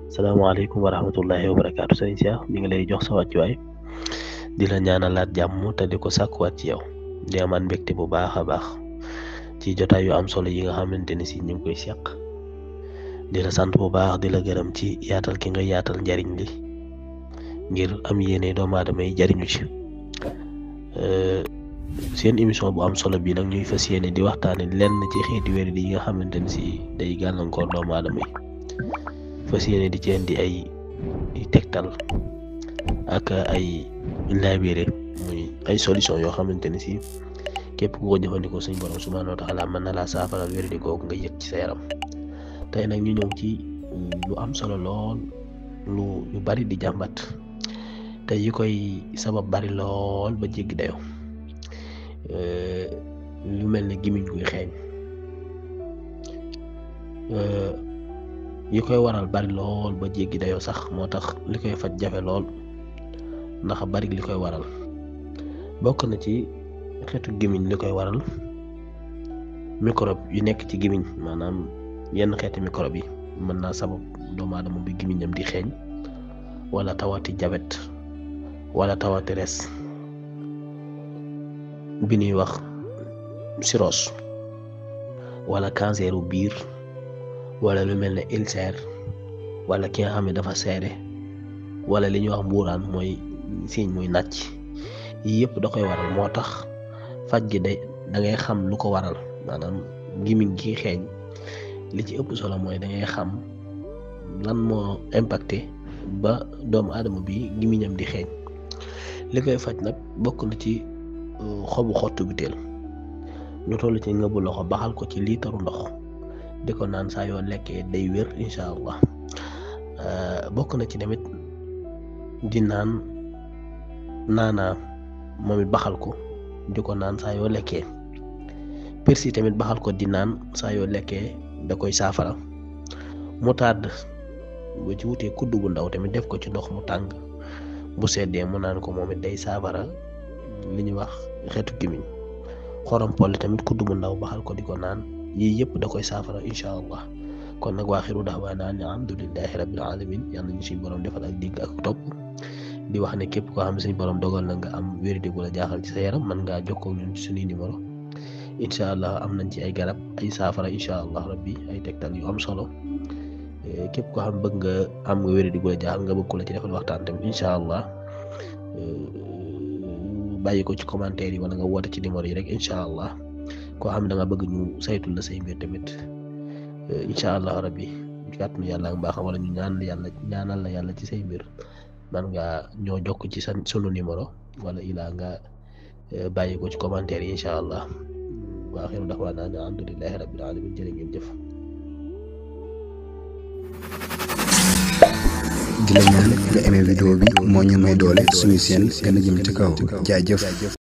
salaamaaleykum wa rahmatullahi wa barakaatu sëriñ Cheikh ñu ngi lay jox sa wàccuwaay di la ñaanalaat jàmm te di ko sàkkuwaat ci yow di amaan mbégte bu baax a baax ci jotaay yu am solo yi nga xamante ni si ñu ngi koy seq di la sant bu baax di la gërëm ci yaatal ki nga yaatal njariñ li ngir am yéene doomu aadama yi jariñu ci seen émission bu am solo bi nag ñuy fas yéene di waxtaane lenn ci xeeti wéradi yi nga xamante ni si day gàllankoor doomu aadama yi fas yéene di ci indi ay tegtal ak ay laabire muy ay solution yoo xamante ni si képp ku ko jëfandikoo suñ borom subhaanahu wa taala mën na laa saafaral wéradi googu nga yëg ci sa yaram. tey nag ñu ñëw ci lu am solo lool lu bari di jàmbat te yi koy sabab bari lool ba jéggi dayo lu mel ne gimiñ guy xeeñ yi koy waral bari lool ba jéggi dayoo sax moo tax li koy faj jafe lool ndax bari li koy waral bokk na ci xeetu gimiñ li koy waral microbe yu nekk ci gimiñ maanaam yenn xeeti microbe yi mën naa sabab doomu aadama bi gimiñam di xeeñ wala tawati jabet wala tawati res bi ñuy wax cirrhose wala canceru biir wala lu mel ne ulcère wala ki nga xam ne dafa seere wala li ñuy wax mbuuraan mooy siiñ muy nàcc yii yëpp da koy waral moo tax faj gi da ngay xam lu ko waral maanaam gimiñ gi xeeñ li ci ëpp solo mooy da ngay xam lan moo impacté ba doomu aadama bi gimiñam di xeeñ li koy faj nag bokk na ci xobu xottu biteel ñu toll ci ngëbu loxo baxal ko ci liitaru ndox di ko naan saa yoo lekkee day wér incha allah bokk na ci tamit di naan naanaa moom it baxal ko di ko naan saa yoo lekkee persil tamit baxal ko di naan saa yoo lekkee da koy saafara moutarde bu ci wutee kudd bu ndaw tamit def ko ci ndox mu tàng bu seddee mu naan ko moom it day saafara li ñuy wax xeetu gimiñ xorom polle tamit kudd bu ndaw baxal ko di ko naan yii yëpp da koy saafara incha allah kon nag waa xiru da'waana an alhamdulillahi rabbil alamin yal nañu suñu borom defal ak digg ak topp di wax ne képp koo xam ne suñu borom dogal na nga am wéradi bu la jaaxal ci sa yaram mën ngaa jokkoo ñun ci suñuy numéro incha allah am nañ ci ay garab ay saafara incha allah rabbi ay tegtal yu am solo képp koo xam bëgg nga am nga wéradi bu la jaaxal nga bëgg ko la ci defal waxtaan tamit incha allah bàyyi ko ci commentaire yi wala nga woote ci numéro yi rek incha allah koo xam ne da nga bëgg ñu saytul la say mbir tamit incha allah rabbi kàttanu yàlla ak mbaaxam wala ñu ñaanal la yàlla ci say mbir man nga ñoo jokk ci sunu numéro wala ilaa nga bàyyi ko ci commentaire yi incha allah wa axiru da'waana alhamdulillahi rabbil alamin jërë ngeen jëf. di la ñaan nga aimé vidéo bi moo ñu may doole suñu seen gën a jëm ci kaw jaajëf.